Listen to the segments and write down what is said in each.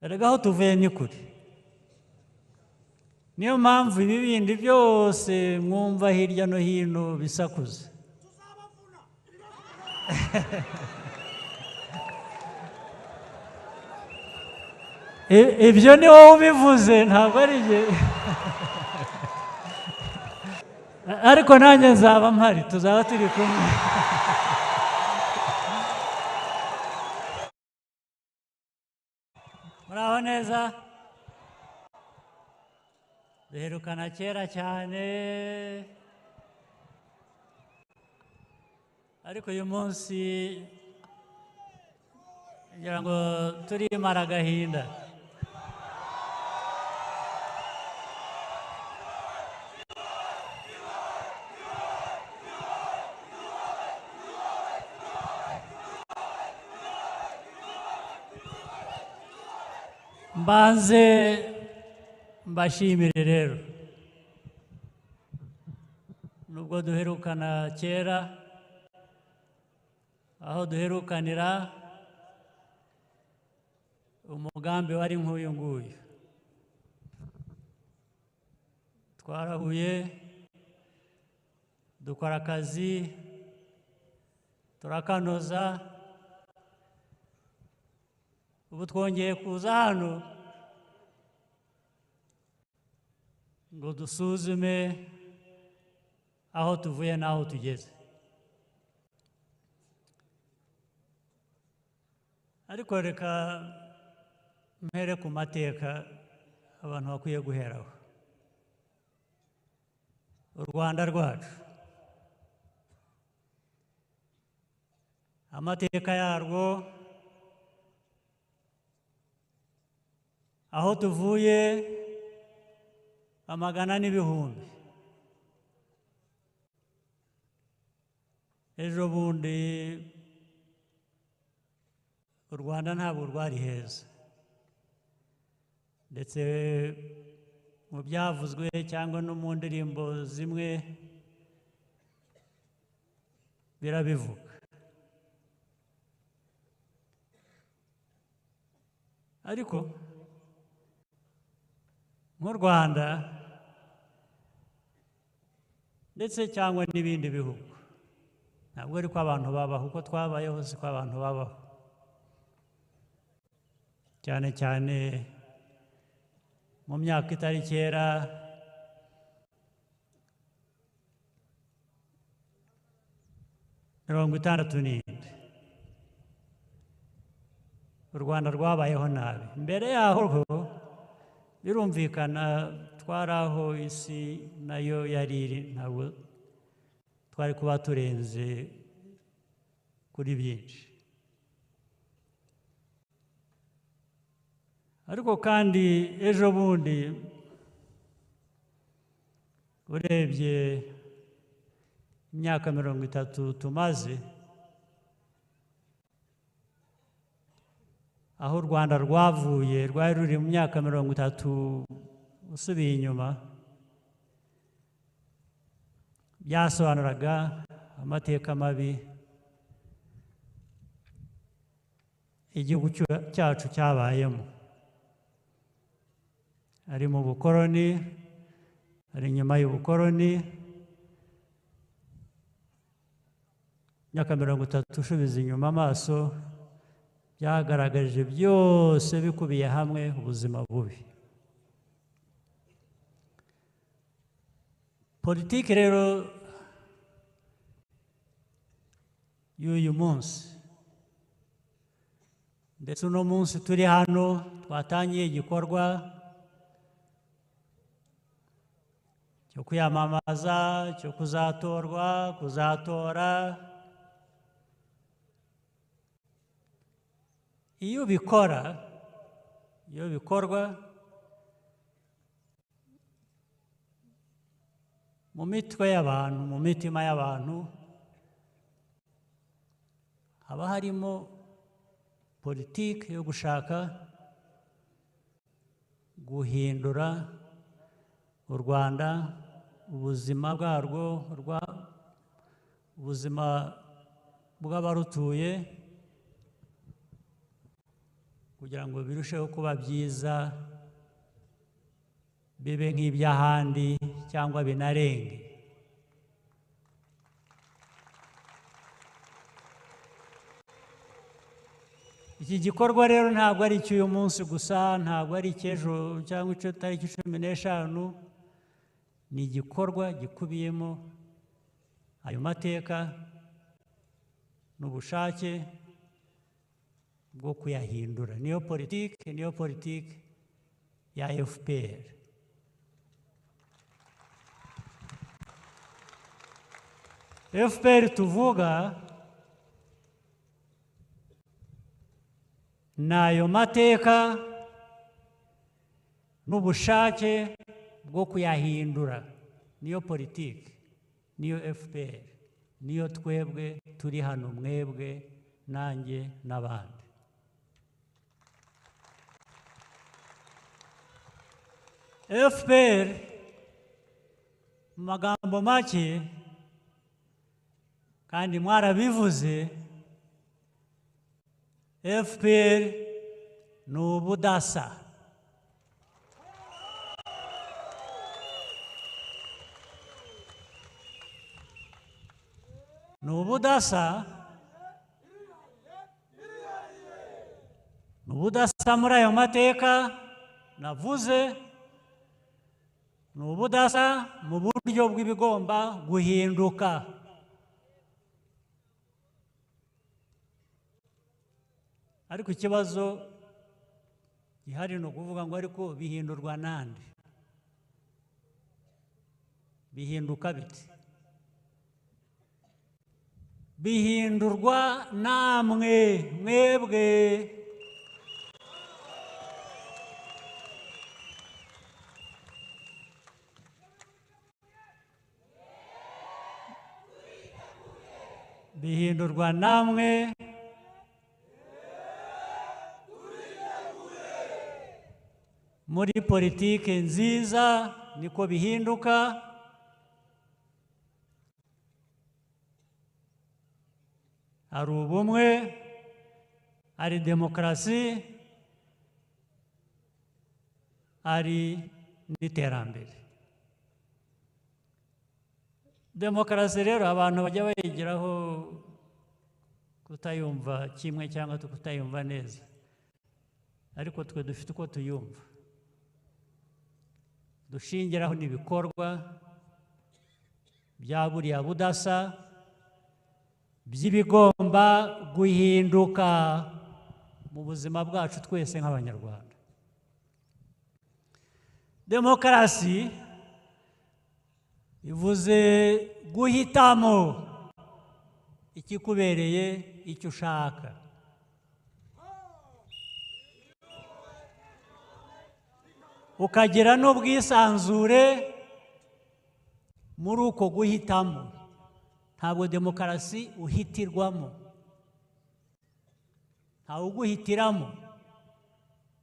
Erega aho tuvuye ni kure. Niyo mpamvu ibi bindi byose mwumva hirya no hino bisakuza. Ibyo ni wowe ubivuze, ntabwo ari jye. Ariko nanjye nzaba mpari, tuzaba turi kumwe. Muraho neza? Duherukana kera cyane, ariko uyu munsi ngira ngo turimara agahinda. Mbanze mbashimire rero, nubwo duherukana kera, aho duherukanira umugambi wari nk'uyu nguyu. Twarahuye, dukora akazi, turakanoza. Ubu twongeye kuza hano ngo dusuzume aho tuvuye n'aho tugeze. Ariko reka mpere ku mateka abantu bakwiye guheraho. U Rwanda rwacu, amateka yarwo, aho tuvuye amagana n'ibihumbi. Ejo bundi u Rwanda ntabwo rwari heza, ndetse mu byavuzwe cyangwa no mu ndirimbo zimwe birabivuga. Ariko nk'u Rwanda ndetse cyangwa n'ibindi bihugu, ntabwo ari ko abantu babaho uko twabayeho, si ko abantu babaho. Cyane cyane mu myaka itari kera, 67, u Rwanda rwabayeho nabi. Mbere yaho birumvikana twari aho isi nayo yari iri, ntabwo twari kuba turenze kuri byinshi. Ariko kandi ejo bundi urebye imyaka 30 tumaze, aho u Rwanda rwavuye rwari ruri mu myaka 30 usubiye inyuma, byasobanuraga amateka mabi igihugu cyacu cyabayemo. Ari mu bukoroni, ari nyuma y'ubukoroni, imyaka 30 ushubiza inyuma amaso, byagaragaje byose bikubiye hamwe ubuzima bubi. Politiki rero y'uyu munsi, ndetse uno munsi turi hano twatangiye igikorwa cyo kwiyamamaza, cyo kuzatorwa, kuzatora. Iyo bikora, iyo bikorwa mu mitwe y'abantu, mu mitima y'abantu, haba harimo politiki yo gushaka guhindura u Rwanda, ubuzima bwarwo, ubuzima bw'abarutuye, kugira ngo birusheho kuba byiza, bibe nk'iby'ahandi cyangwa binarenge. Iki gikorwa rero ntabwo ari icy'uyu munsi gusa, ntabwo ari icy'ejo cyangwa icyo tariki 15, ni igikorwa gikubiyemo ayo mateka n'ubushake bwo kuyahindura. Niyo politiki, niyo politiki ya FPR. FPR tuvuga n'ayo mateka n'ubushake bwo kuyahindura. Niyo politiki, niyo FPR, niyo twebwe turi hano, mwebwe nanjye n'abandi. FPR mu magambo make, kandi mwarabivuze, FPR ni ubudasa. Ni ubudasa, ni ubudasa muri ayo mateka navuze, ni ubudasa mu buryo bw'ibigomba guhinduka. Ariko ikibazo gihari ni ukuvuga ngo ariko bihindurwa nande? Bihinduka bite? Bihindurwa namwe mwebwe. Bihindurwa namwe muri politike nziza, niko bihinduka. Hari ubumwe, hari demokarasi, hari n'iterambere. Demokarasi rero abantu bajya bayigiraho kutayumva kimwe cyangwa kutayumva neza, ariko twe dufite uko tuyumva, dushingiraho n'ibikorwa bya buriya budasa by'ibigomba guhinduka mu buzima bwacu twese nk'Abanyarwanda. Demokarasi ivuze guhitamo ikikubereye, icyo ushaka. Ukagira n'ubwisanzure muri uko guhitamo. Ntabwo demokarasi uhitirwamo, ntawe uguhitiramo,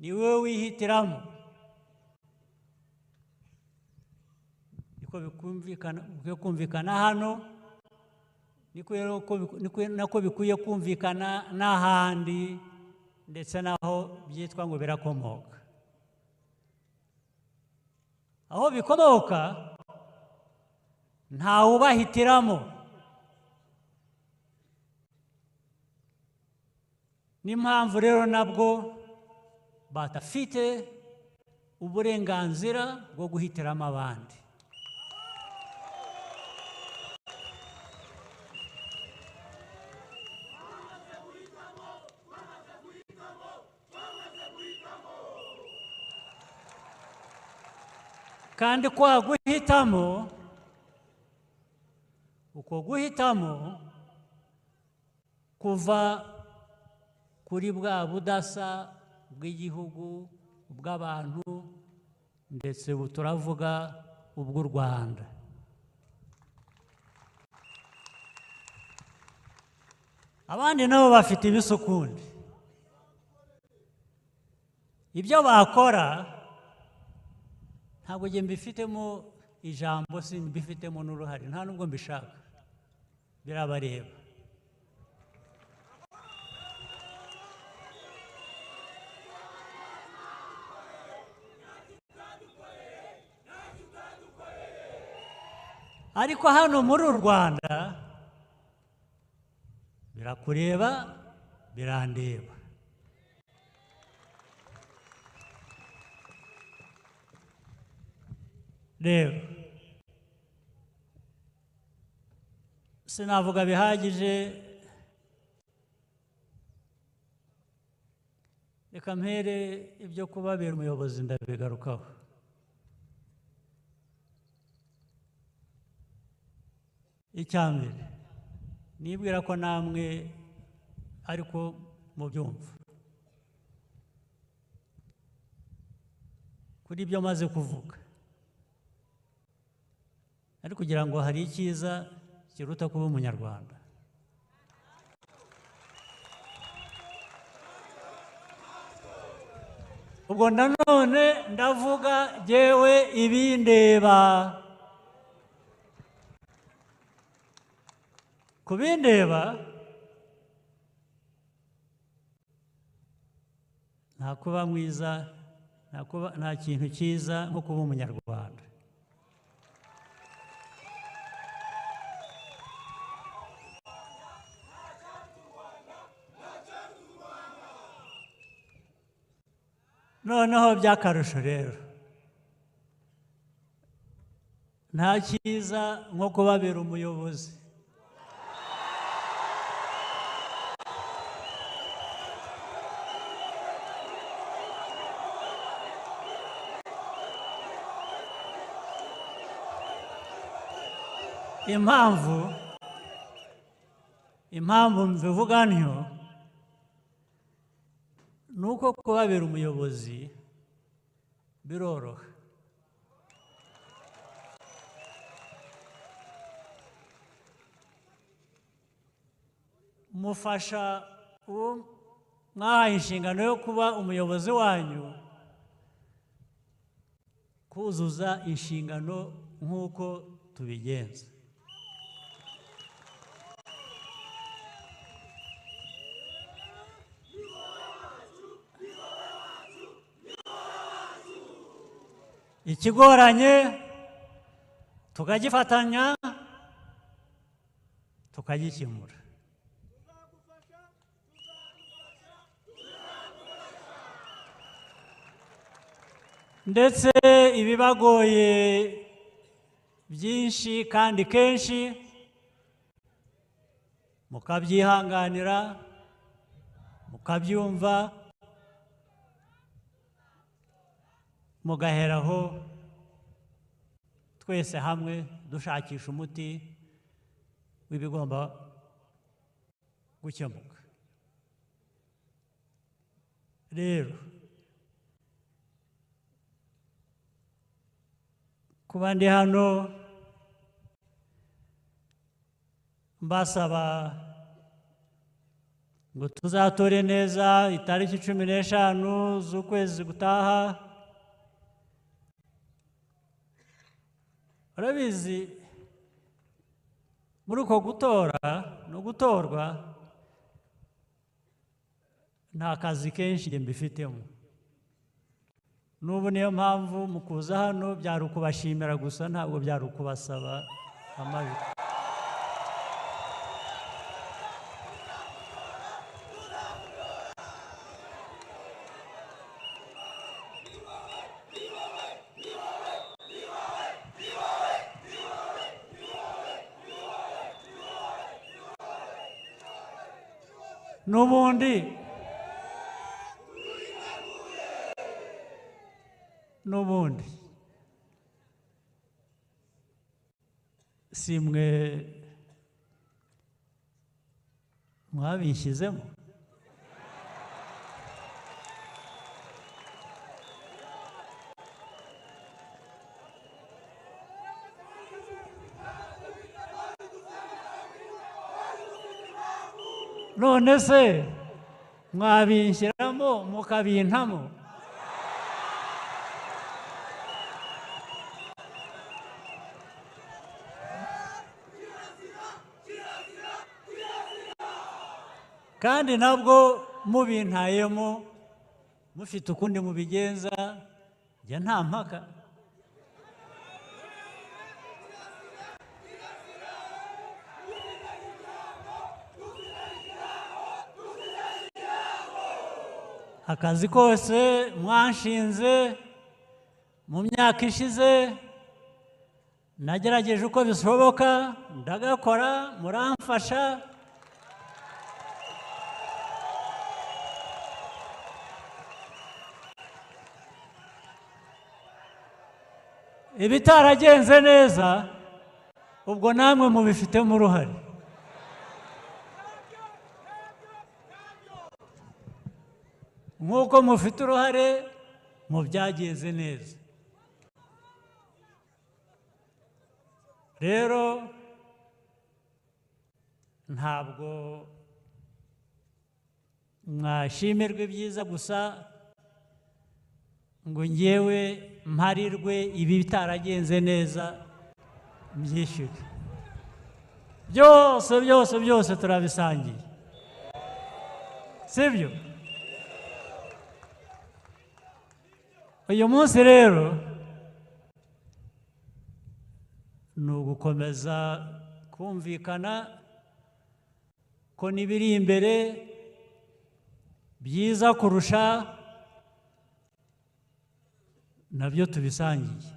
ni wowe wihitiramo. Niko bikwiye kumvikana hano, niko nako bikwiye kumvikana n'ahandi, ndetse naho byitwa ngo birakomoka. Aho bikomoka ntawe ubahitiramo. N'impamvu rero nabwo badafite uburenganzira bwo guhitiramo abandi. Kandi kwa guhitamo, uko guhitamo kuva kuri bwa budasa bw'igihugu, bw'abantu, ndetse ubu turavuga ubw'u Rwanda. Abandi nabo bafite ibisukundi, ibyo bakora ntabwo njye mbifitemo ijambo, simbifitemo n'uruhare, nta nubwo mbishaka, birabareba. Ariko hano muri u Rwanda birakureba, birandeba. Rero sinavuga bihagije, reka mpere ibyo kubabera umuyobozi ndabigarukaho. Icya mbere nibwira ko namwe ariko mubyumva kuri ibyo maze kuvuga, ariko kugira ngo hari icyiza kiruta kuba umunyarwanda. Ubwo nanone ndavuga jyewe ibindeba. Kubindeba nta kuba mwiza, nta kintu cyiza nko kuba umunyarwanda. Noneho by'akarusho rero nta cyiza nko kubabera umuyobozi. Impamvu mbivuga ntyo ni uko kubabera umuyobozi biroroha. Mufasha uwo mwahaye inshingano yo kuba umuyobozi wanyu kuzuza inshingano nk'uko tubigenza. Ikigoranye tukagifatanya tukagikemura. Ndetse ibibagoye byinshi kandi kenshi mukabyihanganira, mukabyumva, mugaheraho twese hamwe dushakisha umuti w'ibigomba gukemuka. Rero kuba ndi hano mbasaba ngo tuzatore neza itariki 15 z'ukwezi gutaha. Urabizi muri uko gutora no gutorwa nta kazi kenshi mbifitemo. N'ubu niyo mpamvu mu kuza hano byari ukubashimira gusa, ntabwo byari ukubasaba amajwi. N'ubundi si mwe mwabishyizemo. None se mwabinshyiramo mukabintamo? Kandi nabwo mubintayemo mufite ukundi mubigenza, njye nta mpaka. Akazi kose mwanshinze mu myaka ishize nagerageje uko bishoboka ndagakora, muramfasha. Ibitaragenze neza ubwo namwe mubifitemo uruhare. Nk'uko mufite uruhare mu byagenze neza. Rero ntabwo mwashimirwa ibyiza gusa ngo ngewe mparirwe ibi bitaragenze neza mbyishyure. Byose byose byose turabisangiye, sibyo? Uyu munsi rero ni ugukomeza kumvikana ko n'ibiri imbere byiza kurusha nabyo tubisangiye.